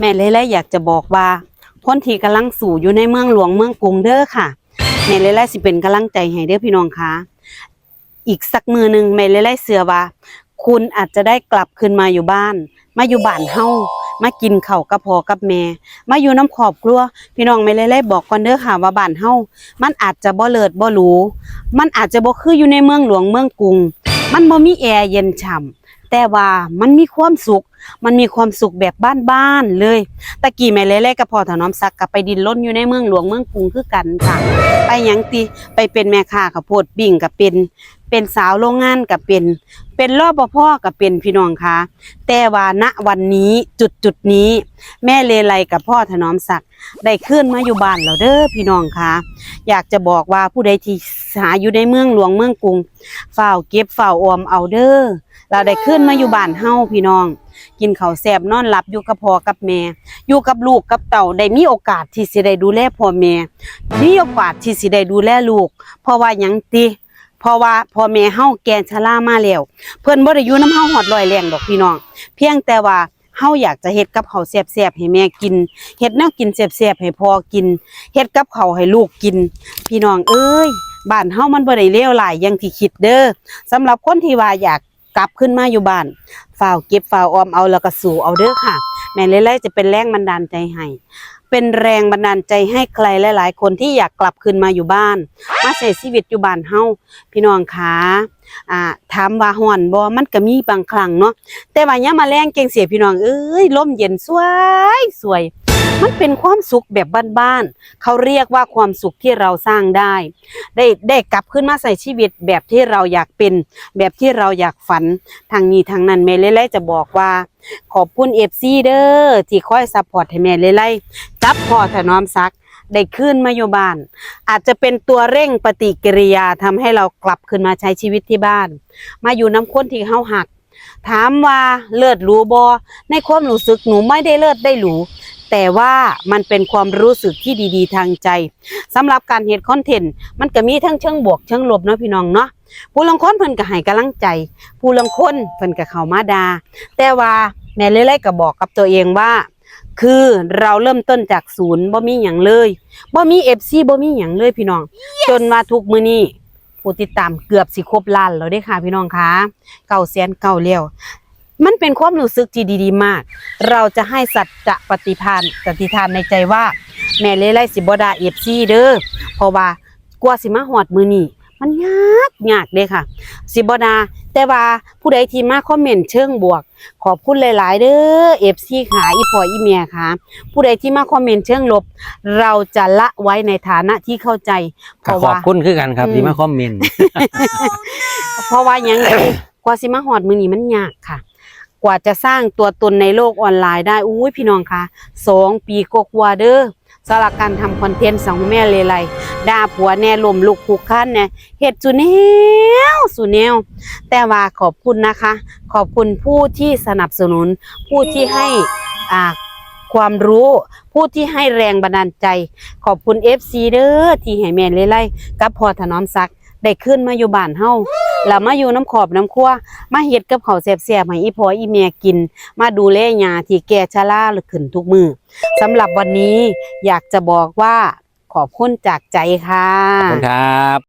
ແມ່ເລໄລຢາກຈະບອກວ່າ ຄົນທີ່ກຳລັງສູ້ຢູ່ໃນເມືອງຫຼວງເມືອງກຸງເດີຄ່ະ ແມ່ເລໄລຊິເປັນກຳລັງໃຈໃຫ້ເດີພີ່ນ້ອງຄ່ະ. ອີກສັກມື້ໜຶ່ງ ແມ່ເລໄລເຊື່ອວ່າ ຄຸນອາດຈະໄດ້ກັບຄືນມາຢູ່ບ້ານ ມາຢູ່ບ້ານເຮົາ ມາກິນເຂົ້າກັບພໍ່ກັບແມ່ ມາຢູ່ນຳຄອບຄົວ. ພີ່ນ້ອງ ແມ່ເລໄລບອກກ່ອນເດີຄ່ະວ່າ ບ້ານເຮົາມັນອາດຈະບໍ່ເລີດບໍ່ຫຼູ ມັນອາດຈະບໍ່ຄືຢູ່ໃນເມືອງຫຼວງເມືອງກຸງ ມັນບໍ່ມີແອເຢັນຊ່ຳ ແຕ່ວ່າມັນມີຄວາມສຸກ ມັນມີຄວາມສຸກແບບບ້ານໆເລີຍ. ຕະກີ້ແມ່ເລໄລກັບພໍ່ຖະໜອມສັກກໍໄປດິ້ນລົນຢູ່ໃນເມືອງຫຼວງເມືອງກຸງຄືກັນຄ່ະ. ໄປຫຍັງຕິ ໄປເປັນແມ່ຄ້າເຂົ້າໂພດປີ້ງກໍເປັນ ເປັນສາວໂລງງານກໍເປັນ ເປັນ ລປພ ກໍເປັນ ພີ່ນ້ອງຄ່ະ. ແຕ່ວ່າ ນະ ວັນນີ້ ຈຸດໆນີ້ ແມ່ເລໄລກັບພໍ່ຖະໜອມສັກ ໄດ້ຄືນມາຢູ່ບ້ານແລ້ວເດີພີ່ນ້ອງຄ່ະ. ຢາກຈະບອກວ່າ ຜູ້ໃດທີ່ຫາຢູ່ໃນເມືອງຫຼວງເມືອງກຸງ ຟ້າວເກັບຟ້າວອອມເອົາເດີ. ລາວໄດ້ຄືນມາຢູ່ບ້ານເຮົາພີ່ນ້ອງ ກິນເຂົ້າແຊບນອນຫຼັບຢູ່ກັບພໍ່ກັບແມ່ ຢູ່ກັບລູກກັບເຕົ້າ ໄດ້ມີໂອກາດທີ່ຊິໄດ້ດູແລພໍ່ແມ່ ມີໂອກາດທີ່ຊິໄດ້ດູແລລູກ. ເພາະວ່າຫຍັງຕິ ເພາະວ່າພໍ່ແມ່ເຮົາແກ່ຊະລາມາແລ້ວ ເພິ່ນບໍ່ໄດ້ຢູ່ນຳເຮົາຮອດຮ້ອຍແລ້ງດອກພີ່ນ້ອງ. ພຽງແຕ່ວ່າ ເຮົາຢາກຈະເຮັດກັບເຂົ້າແຊບໆໃຫ້ແມ່ກິນ ເຮັດແນວກິນແຊບໆໃຫ້ພໍ່ກິນ ເຮັດກັບເຂົ້າໃຫ້ລູກກິນ. ພີ່ນ້ອງເອີຍ ບ້ານເຮົາມັນບໍ່ໄດ້ເລວຮ້າຍຢ່າງທີ່ຄິດເດີ. ສຳລັບຄົນທີ່ວ່າຢາກກັບຄືນມາຢູ່ບ້ານ ຟ້າວເກັບຟ້າວອອມເອົາ ແລ້ວກໍສູ້ເອົາເດີຄ່ະ. ແມ່ເລໄລຈະເປັນແຮງບັນດານໃຈໃຫ້ ເປັນແຮງບັນດານໃຈໃຫ້ໃຄຫຼາຍໆຄົນທີ່ຢາກກັບຄືນມາຢູ່ບ້ານ ມາໃຊ້ຊີວິດຢູ່ບ້ານເຮົາ. ພີ່ນ້ອງຂາ ອ່າ ຖາມວ່າຮ້ອນບໍ່? ມັນກໍມີບາງຄັ້ງເນາະ ແຕ່ວ່າຍາມມາແລງຈັ່ງຊີ້ ພີ່ນ້ອງເອີຍ ລົມເຢັນສວຍໆ ມັນເປັນຄວາມສຸກແບບບ້ານໆ ເຂົາຮຽກວ່າຄວາມສຸກທີ່ເຮົາສ້າງໄດ້ ໄດ້ ໄດ້ກັບຄືນມາໃຊ້ຊີວິດແບບທີ່ເຮົາຢາກເປັນ ແບບທີ່ເຮົາຢາກຝັນ. ທັງນີ້ທັງນັ້ນ ແມ່ເລໄລຈະບອກວ່າ ຂອບຄຸນເອັຟຊີເດີ ທີ່ຄອຍຊັບພອດໃຫ້ແມ່ເລໄລກັບພໍ່ຖະໜອມສັກ ໄດ້ຄືນມາຢູ່ບ້ານ ອາດຈະເປັນຕົວເລັ່ງປະຕິກິລິຍາ ທຳໃຫ້ເຮົາກັບຄືນມາໃຊ້ຊີວິດທີ່ບ້ານ ມາຢູ່ນຳຄົນທີ່ເຮົາຮັກ. ຖາມວ່າເລີດຫຼູບໍ່? ໃນຄວາມຮູ້ສຶກໜູ ໄມ່ໄດ້ເລີດໄດ້ຫຼູ ແຕ່ວ່າມັນເປັນຄວາມຮູ້ສຶກທີ່ດີໆທາງໃຈ. ສຳລັບການເຮັດຄອນເທັນ ມັນກໍມີທັງເຊີງບວກເຊີງລົບເນາະ ພີ່ນ້ອງເນາະ. ຜູ້ລາງຄົນເພິ່ນກໍໃຫ້ກຳລັງໃຈ ຜູ້ລາງຄົນເພິ່ນກໍເຂົ້າມາດ່າ ແຕ່ວ່າແມ່ເລໄລກໍບອກກັບຕົວເອງວ່າ ຄືເຮົາເລີ່ມຕົ້ນຈາກສູນ ບໍ່ມີຫຍັງເລີຍ ບໍ່ມີເອັຟຊີ ບໍ່ມີຫຍັງເລີຍ ພີ່ນ້ອງ. ຈົນວ່າທຸກມື້ນີ້ ຜູ້ຕິດຕາມເກືອບຊິຄົບລ້ານແລ້ວເດ້ຄ່ະ ພີ່ນ້ອງຂາ ເກົ້າແສນເກົ້າແລ້ວ. ມັນເປັນຄວາມຮູ້ສຶກທີ່ດີໆມາກ. ເຮົາຈະໃຫ້ສັດຈະປະຕິພານ ປະຕິທານໃນໃຈວ່າ ແມ່ເລໄລຊິບໍ່ດ່າເອັຟຊີເດີ ເພາະວ່າກວ່າຊິມາຮອດມື້ນີ້ ມັນຍາກ ຍາກເດ້ຄ່ະ ຊິບໍ່ດ່າ. ແຕ່ວ່າຜູ້ໃດທີ່ມາຄອມເມັນເຊີງບວກ ຂອບຄຸນຫຼາຍໆເດີ ເອັຟຊີຂາ ອີ່ພໍ່ອີ່ແມ່ຂາ. ຜູ້ໃດທີ່ມາຄອມເມັນເຊີງລົບ ເຮົາຈະລະໄວ້ໃນຖານະທີ່ເຂົ້າໃຈ ເພາະວ່າ ກໍຂອບຄຸນຄືກັນຄັບ ອືມ ທີ່ມາຄອມເມັນ. ເພາະວ່າຫຍັງ? ກວ່າຊິມາຮອດມື້ນີ້ມັນຍາກຄ່ະ ກວ່າຈະສ້າງຕົວຕົນໃນໂລກອອນລາຍໄດ້ ໂອ້ຍ ພີ່ນ້ອງຄະ ສອງປີກວ່າໆເດີ ສຳລັບການທຳຄອນເທັນຂອງແມ່ເລໄລ ດ່າຜົວແດ່ ລົ້ມລຸກຄຸກຄານແດ່ ເຮັດສູ່ແນວສູ່ແນວ. ແຕ່ວ່າຂອບຄຸນນະຄະ ຂອບຄຸນຜູ້ທີ່ສະໜັບສະໜູນ ຜູ້ທີ່ໃຫ້ ອ່າ ຄວາມຮູ້ ຜູ້ທີ່ໃຫ້ແຮງບັນດານໃຈ. ຂອບຄຸນເອັຟຊີເດີ ທີ່ໃຫ້ແມ່ເລໄລກັບພໍ່ຖະໜອມສັກ ໄດ້ຄືນມາຢູ່ບ້ານເຮົາ ແລ້ວມາຢູ່ນຳຄອບນຳຄົວ ມາເຮັດກັບເຂົ້າແຊບໆໃຫ້ອີ່ພໍ່ອີ່ແມ່ກິນ ມາດູແລຍ່າທີ່ແກ່ຊະລາຂຶ້ນທຸກມື້. ສຳລັບວັນນີ້ ຢາກຈະບອກວ່າ ຂອບຄຸນຈາກໃຈຄ່ະ. ຂອບຄຸນຄັບ.